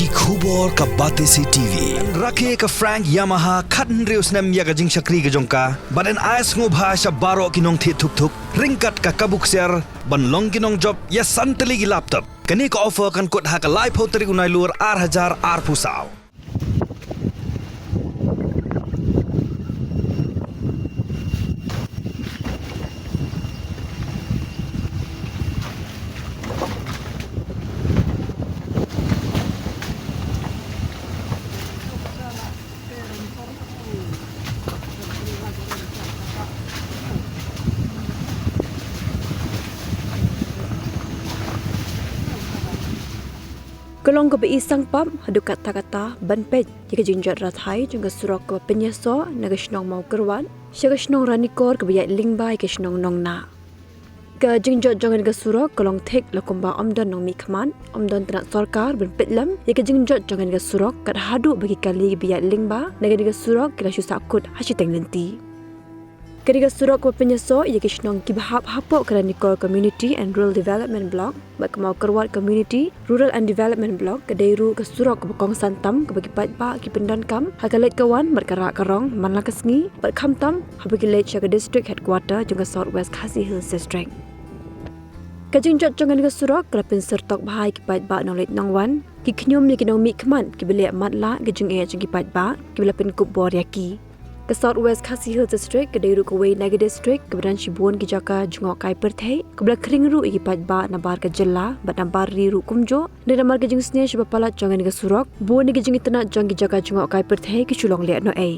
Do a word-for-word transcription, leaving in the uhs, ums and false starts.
Ki khubor ka Batesi T V. Rakhe ka Frank Yamaha khathynriew snem ïa ka jingshakri ka jong ka. Bad yn ai sngewbha sha baroh ki nongthied thuk thuk ryngkat ka kabu ksiar ban long ki nongjop ïa san tylli ki laptop. Kane ka offer kan kut ha ka laiphew tarik u Nailur ar hajar arphew saw. Ka long kaba i sangpap haduh katta katta ban peit ïa ka jingjot rathai jong ka surok kaba pynïasoh na ka shnong Mawkyrwat sha ka shnong Ranikor kaba ïaid lyngba ïa ka shnong Nongnah. Ka jingjot jong kane ka surok ka long thik la kumba ym don nongmihkhmat, ym don tnat sorkar ban peit lem ïa ka jingjot jong kane ka surok, kat haduh ba ki kali kiba ïaid lyngba na kane ka surok ki la shu sahkut ha shiteng lynti. Kane ka surok kaba pynïasoh ïa ki shnong kiba hap hapoh ka Ranikor Community and Rural Development Block bad ka Mawkyrwat Community, Rural and Development Block, ka dei ruh ka surok kaba kongsan tam kaba ki paidbah ki pyndonkam ha ka leit ka wan bad ka rah ka rong man la ka sngi bad khamtam haba ki leit sha ka District Headquarter jong ka South West Khasi Hills District. Ka jingjot jong kane ka surok ka la pynsyrtok bha ïa ki paidbah nongleit nongwan, ki khñium ïa ki nongmihkhmat kiba leh matlah ka jingeh jong ki paidbah kiba la pynkup bor ïa ki. Ka South West Khasi Hills District ka dei ruh kawei na ki district kaba don shibun ki jaka jngohkai pyrthei kaba la khring ruh ïa ki paidbah nabar ka jylla bad nabar ri ruh kumjuh. Hynrei namar ka jingsniew shibun palat jong kane ka surok, bun na ki jingitynnad jong ki jaka jngohkai pyrthei ki shu long lehnohei.